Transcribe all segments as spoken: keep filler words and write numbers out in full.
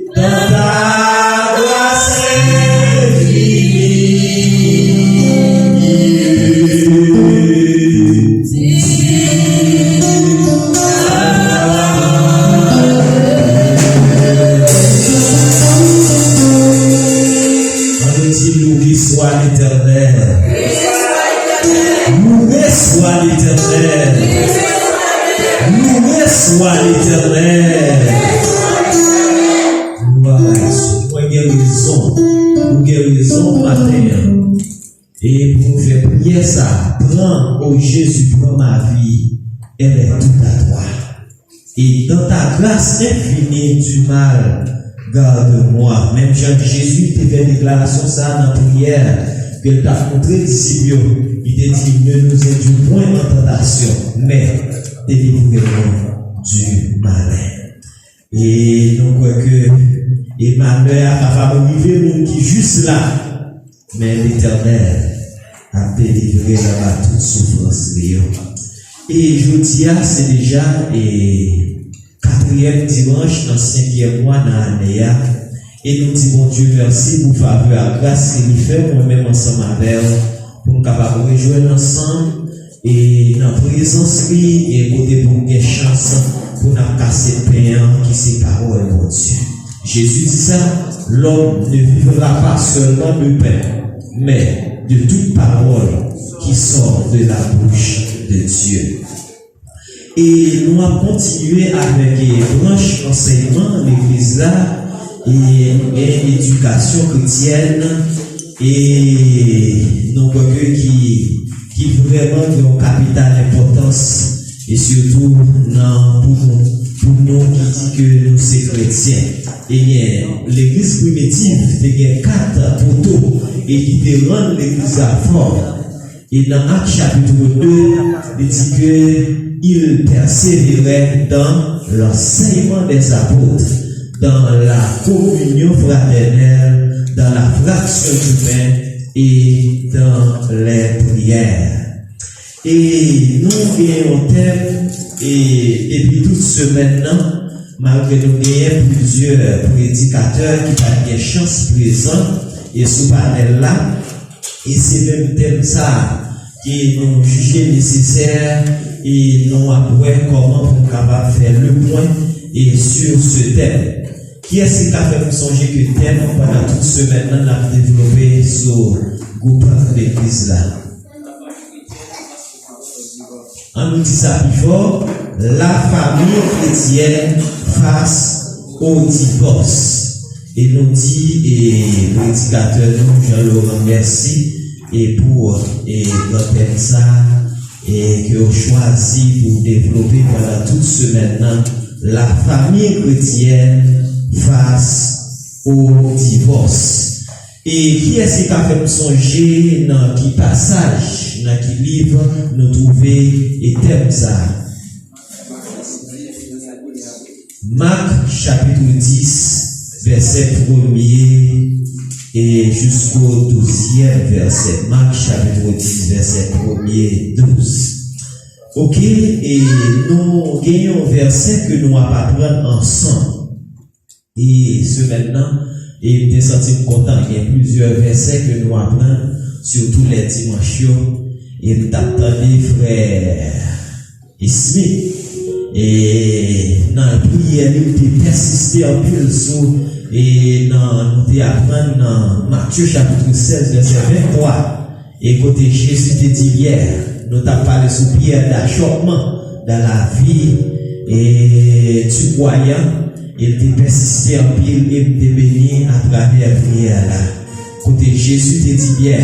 Dans ta grâce infinie. Ann di, loué swa Letènèl. Loué swa Letènèl. Loué swa Letènèl. Glwa a Dye. Mwen gen rezon. Ou gen rezon maten an. E pou nou fè priyè sa, prends, ô Jésus, prends ma vie, elle est toute à toi. Et dans ta grâce infinie, du mal, garde-moi. Menm jan Jezi te fè deklarasyon sa a nan priyè ke l t ap montre disip yo, li te di, ne nous induis point en tentation, mais délivre-nous du malin. E nou kwè ke e malè a kapab rive moun ki jis la, men Letènèl ap delivre l anba tout soufrans li yo. E jodi a, se deja e katriyèm dimanch nan senkyèm mwa nan ane a. E nou di Bondye mèsi pou favè ak gras ke li fè mwen menm ansanm avè w pou n kapab rejwenn ansanm e nan prezans li e kote pou n gen chans pou n ap kase pen an ki se pawòl Bondye. Jezi di sa, l'homme ne vivra pas seulement de pain, mais de toute parole qui sort de la bouche de Dieu. E nou ap kontinye avèk e branch ansèyman legliz la, e nou gen edikasyon kretyèn, e nou kwè ke ki, ki vrèman gen yon kapital enpòtans, e sitou nan, pou nou, pou nou ki di ke nou se kretyen. Ebyen, legliz primitiv te gen kat poto, e ki te rann legliz la fò. E nan Actes chapitre deux, li di ke il persévérait dans l'enseignement des apôtres, dans la communion fraternelle, dans la fraction du pain et dans les prières. E nou gen yon tèm, e depi tout semèn nan, malgre nou genyen plizyè predikatè ki pa t gen chans prezan, e sou panèl la, e se menm tèm sa a ke nou jije nesesè, e nou ap wè kòman pou nou kapab fè le pwen e sur ce thème. Kiyès ki ka fè m sonje ke tèm pandan tout semèn nan n ap devlope sou gwoup legliz la? An nou di sa pi fò, la famille chrétienne face au divorce. E nou di, e predikatè nou, Jean Laurent, mèsi, e pou, e gran tèm sa, e ke w chwazi pou w devlope pandan tout semèn nan, la famille chrétienne face au divorce. E kiyès ki ka fè m sonje nan ki pasaj, nan ki liv nou twouve e tèm sa a? Mak, chapit dis, vèsè premye e jisko douzyèm vèsè. Mak, chapit dis, vèsè premye, douz. Oke, e nou gen yon vèsè ke nou ap aprann ansanm. E semèn nan, e m te santi m kontan, gen plizyè vèsè ke nou aprann, sitou lè dimanch yo, e m t ap tande frè Smith, e nan priyè li, li te pèsiste anpil sou, e nan, nou te aprann nan Matye chapit sèz, vèsè venntwa, e kote Jezi te di Pyè, nou t ap pale sou pierre d'achoppement dans la vie, e, du croyant, e l te pèsiste anpil, e m te beni atravè priyè la. Kote Jezi te di Pyè,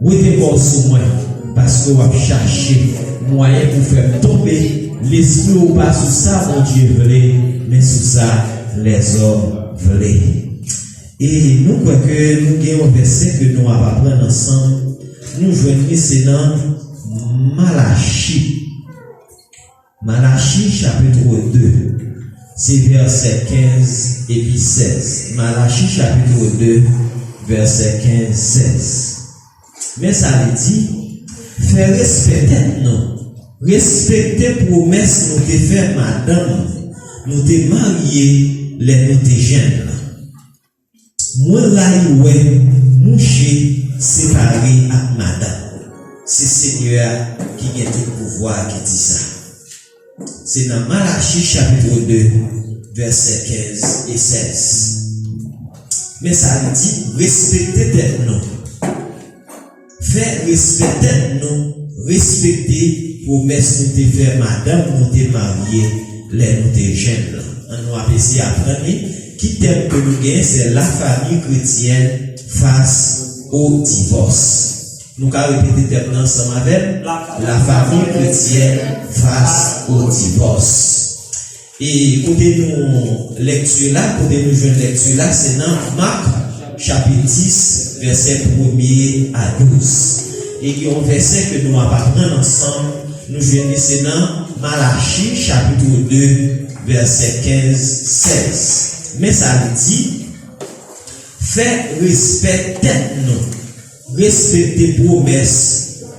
wete kò w sou mwen, paske w ap chache mwayen pou fè m tonbe, lespri w pa sou sa Bondye vle, men sou sa lèzòm vle. E nou kwè ke nou gen yon vèsè ke nou ap aprann ansanm. Nou jwenn li se nan Malachi. Malachi chapit de, se vèsè kenz epi sèz. Malachi chapit de, vèsè kenz, sèz. Men sa li di, fè respè tèt nou, respekte pwomès nou te fè madanm nou te marye lè nou te jèn lan. Mwen rayi wè mouche separe ak madanm. Se Senyè a ki gen tout pouvwa a ki di sa. Se nan Malachi chapit de, vèsè kenz e sèz. Men sa li di, respekte tèt nou. Fè respè tèt nou, respekte pwomès nou te fè madanm nou te marye lè nou te jèn lan. Ann nou ap eseye aprann li. Ki tèm ke nou genyen, se la famille chrétienne face au divorce. Nou ka repete tèm nan ansanm avè m? La famille chrétienne face au divorce. E kote nou lekti la, kote nou jwenn lekti la, se nan Mak, chapit dis, vèsè premye a douz. E gen yon vèsè ke nou ap aprann ansanm, nou jwenn li se nan Malachi, chapit de, vèsè kenz, sèz. Men sa li di, fè respè tèt nou. Respekte pwomès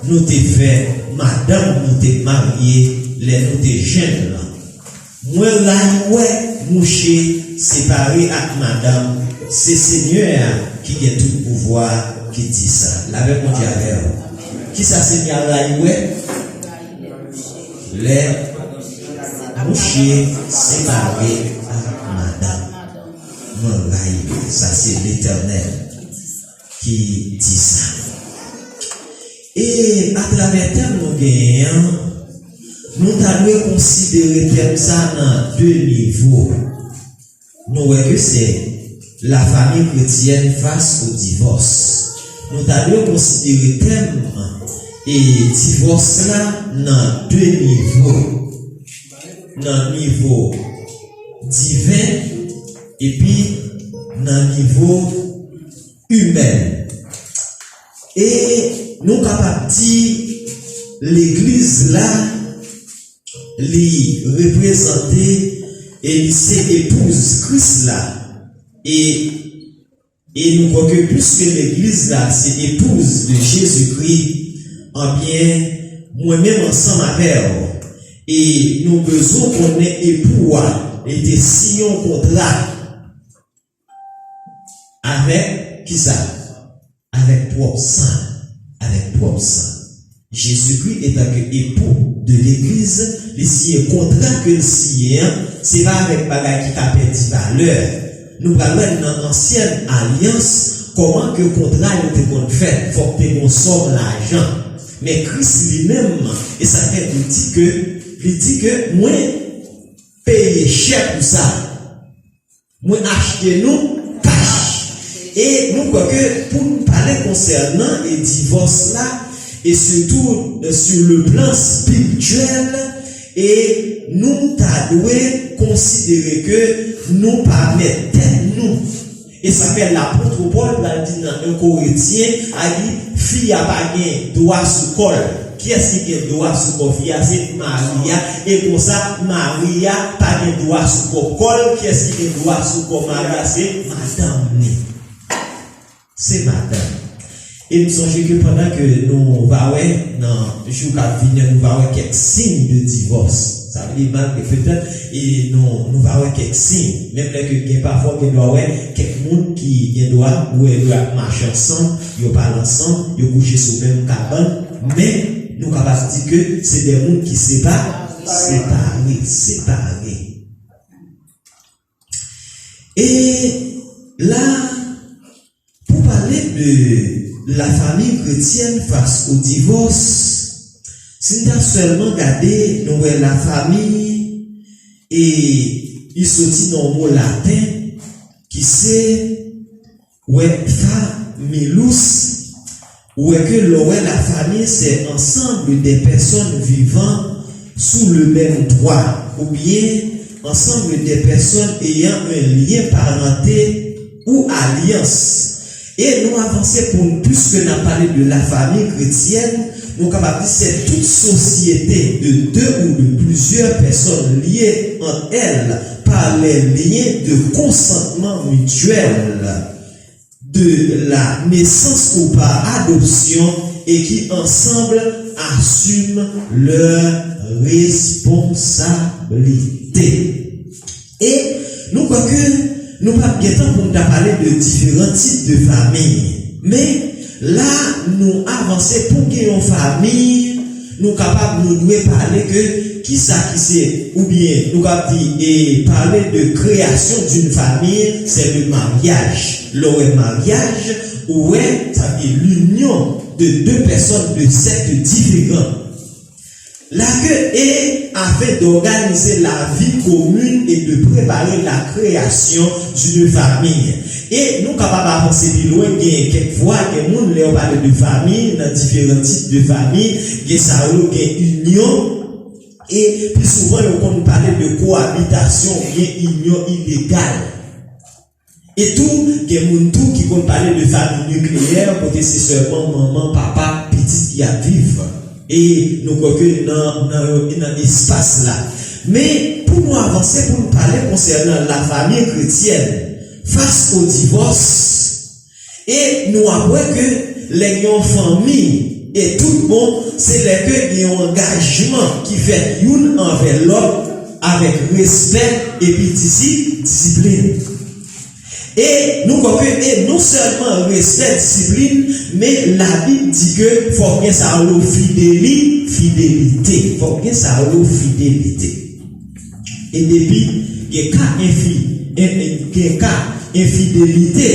nou te fè madanm nou te marye lè nou te jèn lan. Mwen rayi wè mouche separe ak madanm, se Senyè a ki gen tout pouvwa ki di sa. Lapè Bondye avè w. Kisa Senyè a rayi wè? Lè mouche separe ak madanm. Mwen rayi wè. Sa se Letènèl ki di sa. E atravè tèm nou genyen an, nou ta dwe konsidere tèm sa nan de nivo. Nou wè ke se la famille chrétienne face au divorce. Nou ta dwe konsidere tèm e divòs la nan de nivo. Nan nivo diven epi nan nivo imèn. E nou kapab di legliz la, li reprezante e li se epouz Kris la. E, e nou kwè ke piske legliz la se epouz de Jezikri, anbyen, mwen menm ansanm avè w, e nou bezwen konnen epou a, li te siyen yon kontra. Avèk kisa? Avèk pwòp san. Avèk pwòp san. Jezikri, etanke epou de legliz, li siyen kontra ke l siyen an, se pa avèk bagay ki ka pèdi valè. Nou pral wè nan ansyen alyans kòman ke kontra yo te konn fèt, fòk te gon sòm lajan. Men Kris li menm, e sa fè nou di ke, li di ke mwen peye chè pou sa. Mwen achte nou kach. E nou kwè ke pou n pale konsènan e divòs la, e sitou, e sur le plan spirituel, e nou ta dwe konsidere ke nou pa mèt tèt nou. E sa fè lapot Pòl pral di nan en Korentyen, a di, fi a pa gen dwa sou kò l. Kiyès ki gen dwa sou kò fi a? Se mari a. E konsa, mari a pa gen dwa sou kò kò l. Kiyès ki gen dwa sou kò mari a? Se madanm li. Se madanm. E m sonje ke pandan ke nou va wè nan jou k ap vini an, nou va wè kèk siy de divòs. Sa vle di mal ke petèt, e nou, nou va wè kèk siy. Menm lè ke gen pafwa, gen dwa wè kèk moun ki gen dwa, ou wè yo ap mache ansanm, yo pale ansanm, yo kouche sou menm kabann, men nou kapab di ke se de moun ki sepa, separe, separe. E la, pou pale de lafanmi kretyèn fas o divòs, si n ta sèlman gade, nou wè lafanmi, e li soti nan yon mo laten ki se, wè, familus, ou wè ke lè w wè la famille, c'est ensemble des personnes vivant sous le même toit, ou bien ensemble des personnes ayant un lien parenté ou alliance. E nou avanse pou n, puiske n ap pale de la famille chrétienne, nou kapab di se tout sosyete de deux ou de plusieurs personnes liées entre elles par les liens de consentement mutuel de la naissance ou par adoption et qui ensemble assument leurs responsabilités. E nou kwè ke nou p ap gen tan pou n ta pale de diferan tip de fanmi. Men, la nou avanse pou gen yon fanmi, nou kapab, nou dwe pale ke kisa ki se, oubyen nou kapab di, e pale de création d'une famille, c'est le mariage. Lè w wè maryaj, ou wè, sa vle di l'union de deux personnes de sexe différent. La ke e afin d'organiser la vie commune et de préparer la création d'une famille. E nou kapab avanse pi lwen, gen kèk fwa, gen moun, lè yo pale de fanmi, nan diferan tip de fanmi, gen sa yo, gen inyon, e pi souvan yo konn pale de koabitasyon oubyen inyon ilegal. E tou, gen moun tou ki konn pale de fanmi nikleyè, kote se sèlman manman, papa, pitit ki ap viv. E nou kwè ke nan, nan, nan espas la. Men, pou nou avanse, pou nou pale konsènan lafanmi kretyèn, fas o divòs, e nou ap wè ke lè gen yon fanmi, e tout bon, se lè ke gen yon angajman ki fèt youn anvè lòt avèk respè epi disi-, disiplin. E nou kwè ke, e non sèlman respè, disiplin, men Labib di ke fòk gen sa yo rele fideli-, fidelite. Fòk gen sa yo rele fidelite. E depi gen ka enfi-, en-, en-, gen ka enfidelite,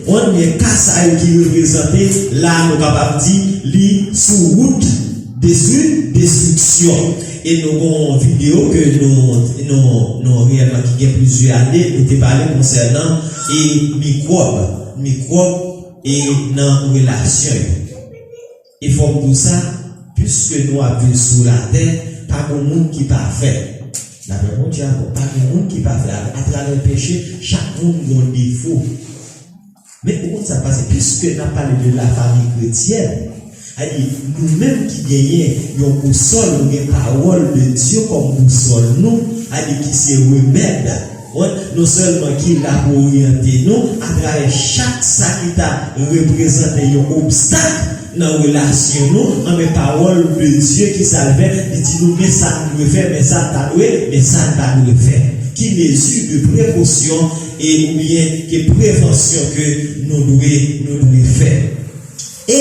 ou gen ka sa yo ki reprezante, la nou kapab di li sou wout destri-, destriksyon. E nou gen yon videyo ke nou, nou, nou reyèlman ki gen plizyè ane, nou te pale konsènan e mikwòb, mikwòb e nan relasyon yo. E fò m di w sa, piske nou ap viv sou latè, pa gen moun ki pafè. Daprè Bondye a, pa gen moun ki pafè. Atravè peche, chak moun gen yon defo. Men ou konn sa k pase, piske n ap pale de lafanmi kretyèn, sa vle di nou menm ki genyen yon bousòl, nou gen pawòl de Dye kòm bousòl nou, sa vle di ki se remèd, non sèlman ki la pou oryante nou atravè chak sa ki ta reprezante yon obstak nan relasyon nou, anben pawòl de Dye ki sa l fè, li di nou men sa n dwe fè, men sa n pa dwe, men sa n pa dwe fè. Ki mezi de prekosyon e oubyen ke prevansyon ke nou dwe, nou dwe fè. E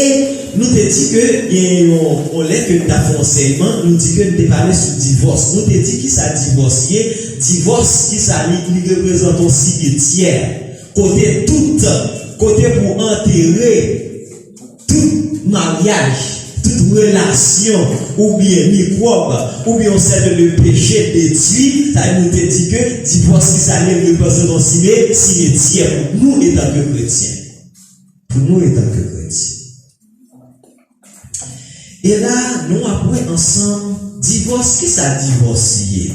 nou te di ke gen yon, yon lè ke n t ap fè ansèyman, nou di ke n te pale sou divòs. Nou te di kisa divòs ye. Divòs, kisa li, li reprezante yon simityè. Kote tout, kote pou antere tout maryaj, tout relasyon, oubyen mikwòb, oubyen yon sèten de peche detwi, sa nou te di ke divòs ki sa li reprezante yon sime-, simityè pou nou etanke kretyen. Pou nou etanke kretyen. E la, nou ap wè ansanm divòs, kisa divòs ye.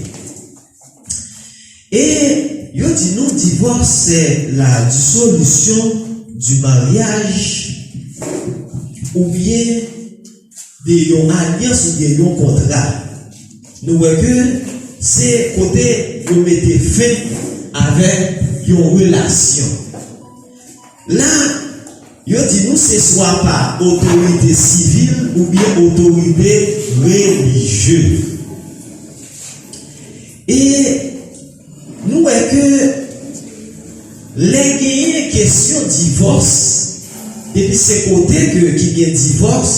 E yo di nou divòs se la dissolution du mariage oubyen de yon alyans oubyen yon kontra. Nou wè ke se kote yo mete fen avèk yon relasyon. La, yo di nou se swa pa otorite sivil oubyen otorite relijye. E nou wè ke lè genyen kesyon divòs, depi se kote ke, ki gen divòs,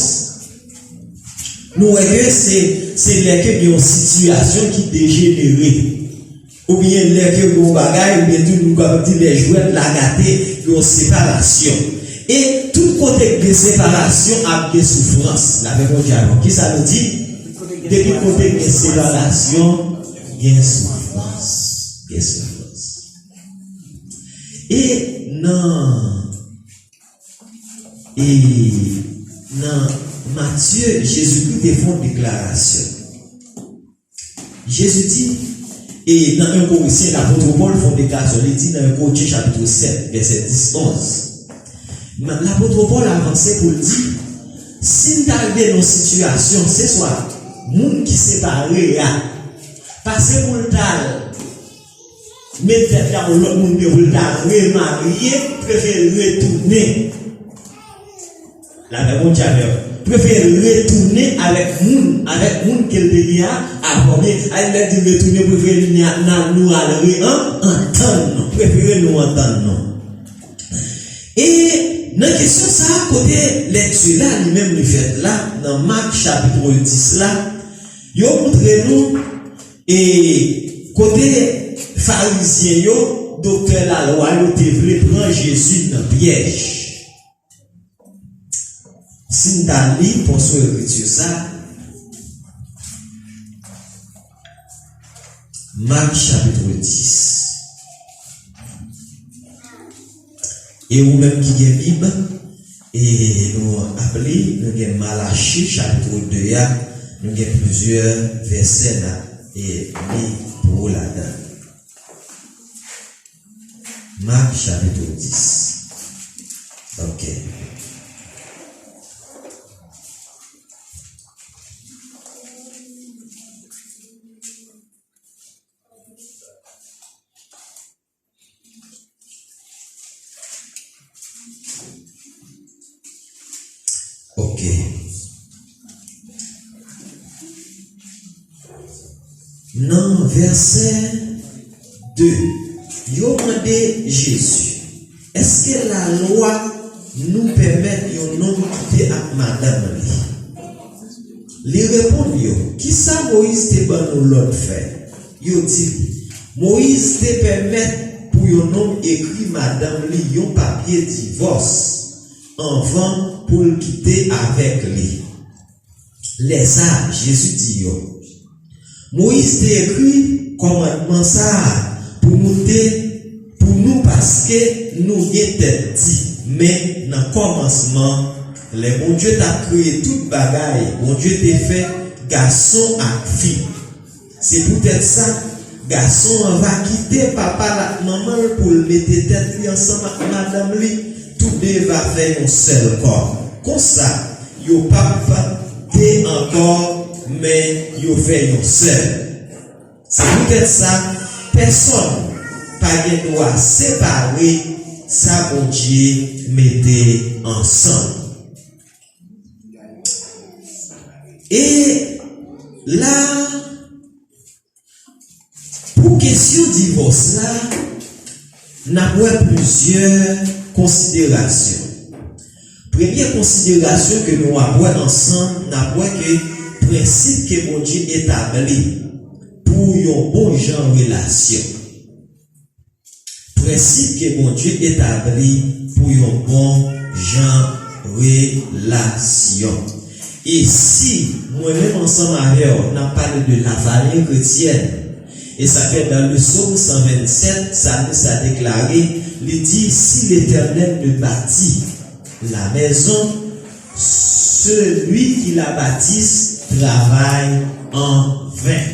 nou wè ke se, se lè ke gen yon sitiyasyon ki dejenere. Oubyen lè ke gen yon bagay, oubyen tou nou kapab di lè jwèt la gate, gen yon separasyon. E tout kote k gen separasyon ap gen soufrans. Lapè Bondye avè w. Kisa nou di? Depi kote k gen separasyon, gen soufrans. Gen soufrans. E nan, e nan Matye, Jezikri te fè yon deklarasyon. Jezi di, e nan en Korentyen, lapot Pòl fè yon deklarasyon, li di nan en Korentyen chapit sèt, vèsè dis, onz. Men lapot Pòl avanse pou l di, si n ta rive nan yon sitiyasyon, se swa moun ki separe a, pase pou l t al met tèt li ak yon lòt moun, oubyen pou l ta remarye, prefere retounen. Lapè Bondye avè w. Prefere retounen avèk moun, avèk moun ke l te gen a, avan, oubyen, a, lè di retounen, prefere li nan, nan nou al re, an, antann nou. Prefere nou antann nou. E nan kesyon sa a, kote lekti la, li menm li fèt la, nan Mak chapit dis la, yo montre nou, e kote Farizyen yo, doktè lalwa yo te vle pran Jezi nan pyèj. Si n ta li pòsyon ekriti sa, Mak chapit dis. E ou menm ki gen Bib, e nou ap li, nou gen Malachi chapit de a, nou gen plizyè vèsè n ap, e, li pou ou ladan. Mak chapit dis. Ok. Ok. Nan vèsè de, yo mande Jezi, èske lalwa nou pèmèt yon nonm kite ak madanm li? Li reponn yo, kisa Moyiz te ban nou lòd fè? Yo di l, Moyiz te pèmèt pou yon nonm ekri madanm li yon papye divòs anvan pou l kite avèk li. Lè sa a, Jezi di yo, Moyiz te ekri kòmandman sa a pou nou te, pou nou paske nou gen tèt di. Men nan kòmansman, lè Bondye t ap kreye tout bagay, Bondye te fè gason ak fi. Se poutèt sa, gason an va kite papa l ak manman l pou l mete tèt li ansanm ak madanm li, toude va fè yon sèl kò. Konsa, yo p ap de ankò, men yo fè yon sèl. Se poutèt sa, pèsonn pa gen dwa separe sa Bondye mete ansanm. E la, pou kesyon divòs la, n ap wè plizyè konsiderasyon. Premye konsiderasyon ke nou ap wè ansanm, n ap wè ke prensip ke Bondye etabli pou yon bon jan relasyon. Prensip ke Bondye etabli pou yon bon jan relasyon. E si mwen menm ansanm avè w, n ap pale de la famille chrétienne, e sa fè nan le Psaume san vennsèt, salmis la deklare, li di, Si l'Éternel ne bâtit la maison, celui qui la bâtit travaille en vain.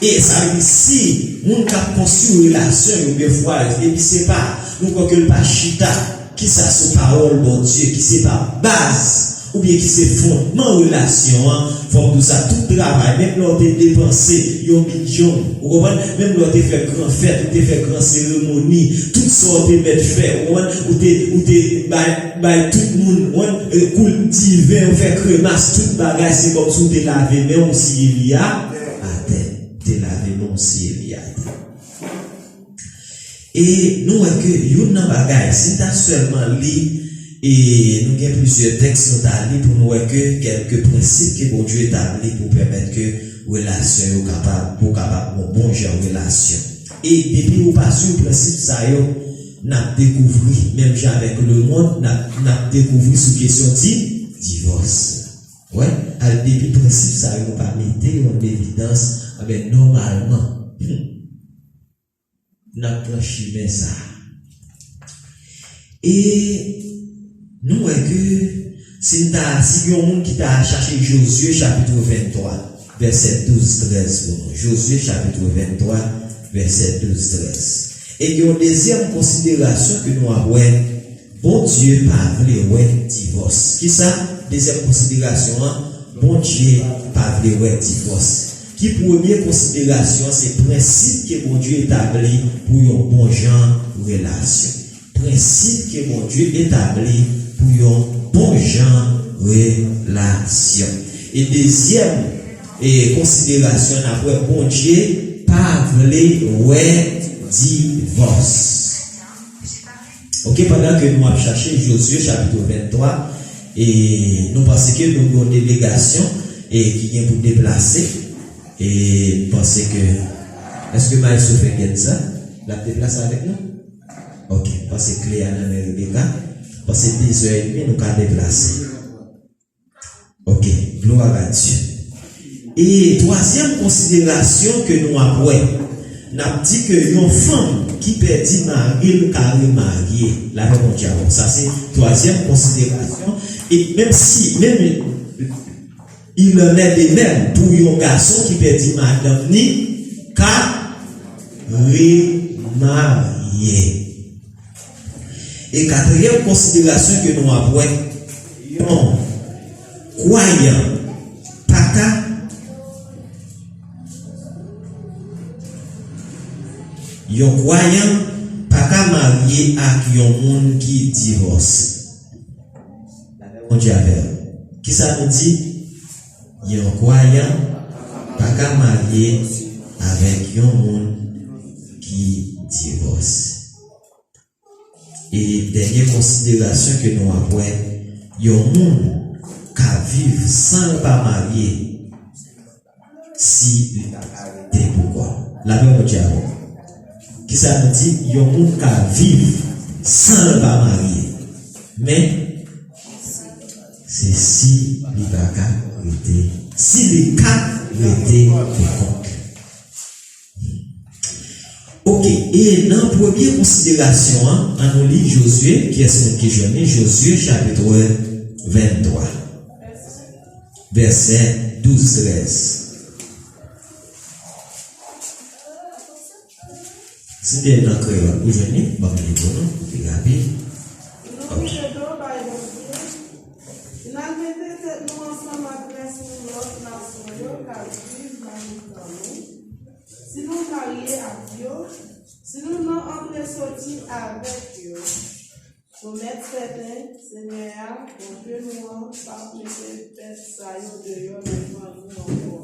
E sa vle di, si moun k ap konstwi relasyon yo, oubyen fwa yo, epi se pa, nou kwè ke l pa chita, ki se sou pawòl Bondye, ki se pa baz, oubyen ki se fondman relasyon an, fò m di w sa, tout travay, menm lè w te depanse yon milyon, ou konprann? Menm lè w te fè gran fèt, ou te fè gran seremoni, tout sa w te mèt fè, ou konprann? Ou te, ou te bay, bay tout moun, ou konprann? E, koul diven, ou fè kremas, tout bagay, se kòmsi w te lave men w, ou siye li a atè. te lave men w si Eliyab. E nou wè ke youn nan bagay, si n ta sèlman li, e nou gen plizyè tèks nou ta li pou nou wè ke kèlke prensip ke Bondye etabli pou pèmèt ke relasyon yo kapab, pou kapab gen yon bon jan relasyon. E depi ou pa swiv prensip sa yo, n ap dekouvri, menm jan avèk lemonn, n ap, n ap dekouvri sou kesyon di, divòs. Wè, al depi prensip sa yo nou pa mete yo an evidans, anben, nòmalman, hmm, n ap pran chimen sa a. E nou wè ke si n ta, si gen yon moun ki ta chache Jozye chapit venntwa, vèsè douz, trèz pou nou. Jozye chapit venntwa, vèsè douz, trèz. E gen yon dezyèm konsiderasyon ke nou ap wè, Bondye pa vle wè divòs. Kisa? Dezyèm konsiderasyon an, Bondye pa vle wè divòs. Ki premye konsiderasyon an? Se prensip ke Bondye etabli pou yon bon jan relasyon. Prensip ke Bondye etabli pou yon bon jan relasyon. E dezyèm, e konsiderasyon, n ap wè Bondye pa vle wè divòs. Ok, pandan ke nou ap chache Jozye chapit venntwa, e nou panse ke nou gen yon delegasyon e ki gen pou deplase. E m panse ke, èske Maestro fè gèt sa? L ap deplase avèk nou? Ok, m panse kle a nan men Rebecca. M panse de zè edmi nou ka deplase. Ok, gloire à Dieu. E twazyèm konsiderasyon ke nou ap wè, n ap di ke yon fanm ki pèdi mari l ka remarye. Lapè Bondye avè w. Sa se twazyèm konsiderasyon. E menm si, menm il en est de même pou yon gason ki pèdi madanm ni, ka remarye. E katriyèm konsiderasyon ke nou ap wè, yon kwayan pa ka, yon kwayan pa ka marye ak yon moun ki divòse. Lapè Bondye avè w. Kisa nou di? Yon kwayan pa ka marye avèk yon moun ki divòse. E dènye konsiderasyon ke nou ap wè, yon moun ka viv san l pa marye si li pa ka rete pou kò l. Lapè Bondye avè w. Kisa nou di? Yon moun ka viv san l pa marye. Men, se si li pa ka rete, si li ka rete pou kò l. Ok, e nan premye konsiderasyon an, ann nou li Jozye, kiyès moun ki jwenn li? Jozye chapit venntwa, vèsè douz, trèz. Si te nan kreyòl, ou jwenn li? Ban m li pou nou, pou pi rapid. Nou kouche do bay Bondye. N al mete tèt nou ansanm ak rès moun lòt nasyon yo k ap viv nan mitan nou. Si nou marye ak yo, si nou nan antre soti avèk yo, nou mèt sèten, Senyè a, Bondye nou an, p ap mete bèt sa yo deyò devan nou ankò.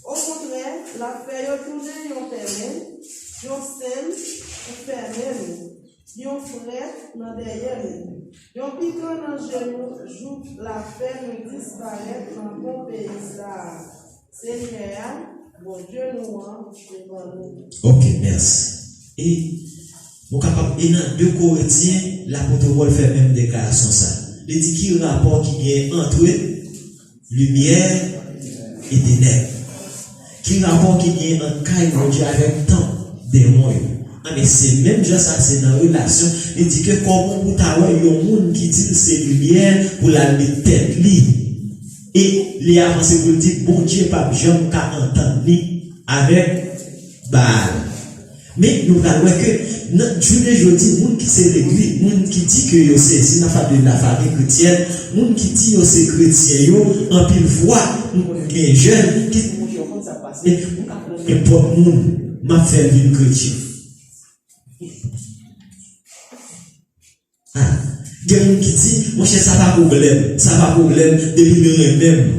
Okontrè, l ap fè yo tounen yon pèlen, yon sèl pou fèmen nou, yon frèt nan dèyè nou, yon pikan nan je nou, jouk l ap fè nou disparèt nan bon peyi sa a Senyè a, Bondye nou an, te ban nou. Ok, mèsi. E nou kapab, e nan de Korentyen, lapot Pòl fè menm deklarasyon sa. Li di ki rapò ki gen ant limyè e tenèb. Ki rapò ki gen ant kay Bondye avèk tanp demon yo? Anben, se menm jan sa, se nan relasyon. Li di ke kòman pou ta wè yon moun ki di l se limyè pou l al met tèt li, e li avanse pou l di Bondye p ap janm ka antann li avèk Baal. Men nou pral wè ke nan jounen jodi, moun ki se legliz, moun ki di ke yo se, si n ap pale de la famille chrétienne, moun ki di yo se kretyen yo, anpil fwa, nou gen jèn ki di, monchè, ou konn sa k pase, ou ka pran nenpòt moun, m ap fè l vin kretyen. Ah, gen moun ki di, monchè, sa pa pwoblèm, sa pa pwoblèm, depi nou renmen m.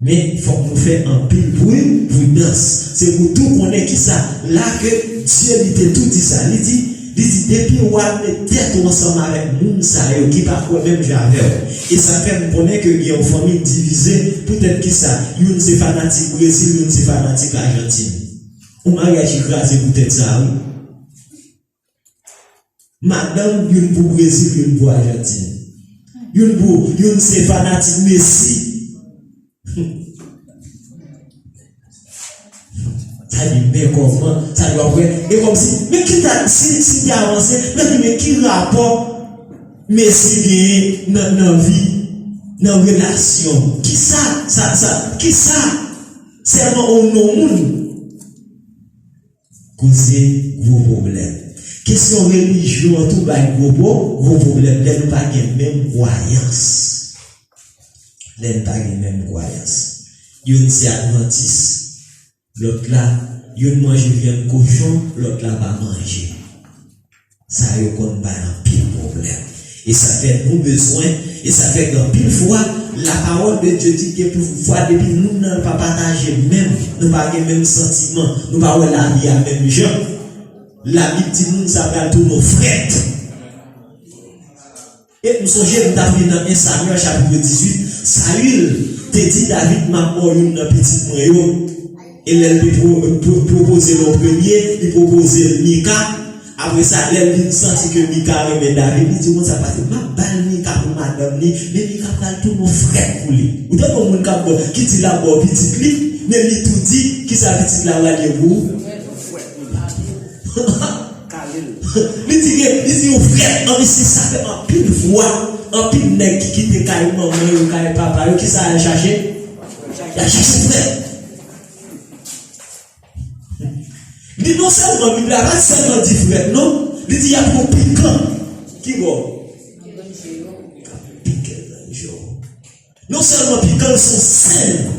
Men, fòk nou fè anpil pri-, pridans. Se pou tou konnen kisa, la ke Dye li te tou di sa. Li di, li di, depi w al met tèt ou ansanm avèk moun sa yo ki pa kwè menm jan avè w. E sa fè m konnen ke gen yon fanmi divize, poutèt kisa, youn se fanatik Brezil, youn se fanatik Ajantin. Yon maryaj ki kraze poutèt sa, wi. Madanm, youn pou Brezil, youn pou Ajantin. Youn pou, youn se fanatik Messi. Sa di, men kòman, sa di, w ap wè, e kòmsi, men ki ta, si, si te avanse, men di, men ki rapò Messi genyen nan, nan vi, nan relasyon? Kisa, sa, sa, kisa? Sèlman yon non moun. Koze gwo pwoblèm. Kesyon relijyon an tou bay gwo pwo-, gwo pwoblèm lè nou pa gen menm kwayans. Lè nou pa gen menm kwayans. Youn se advantis, lòt la, youn manje vyann kochon, lòt la pa manje. Sa yo konn bay anpil pwoblèm. E sa fè nou bezwen, e sa fè gen anpil fwa, la parole de Dieu di ke pou fwa depi nou nan pa pataje menm, nou pa gen menm santiman, nou pa wè lavi a menm jan, Labib di moun sa pral tounen w frèt. E m sonje m t ap li nan en Samyèl chapit dizuit, Sayil te di David, "M ap ba w youn nan pitit mwen yo." E lè l te pwo-, pwo-, pwopoze l yon premye, li pwopoze l Mika. Apre sa, lè l vin santi ke Mika renmen David, li di, "Bon, sa pase, m ap ba l Mika pou madanm li, men Mika pral tounen yon frèt pou li." Ou tande yon moun k ap ba w, ki di l ap ba w pitit li, men li tou di, kisa pitit la pral ye pou ou? Li di ke, li di yon frèt, anpi se sa fè anpil fwa, anpil nèg ki kite kay manman yo, kay papa yo, kisa y al chache? Y al chache frèt. Li non sèlman, Bib la pa sèlman di frèt, non. Li di y ap yon pikan. Ki bò? Pikan nan je w. Non sèlman pikan, l se yon sèl.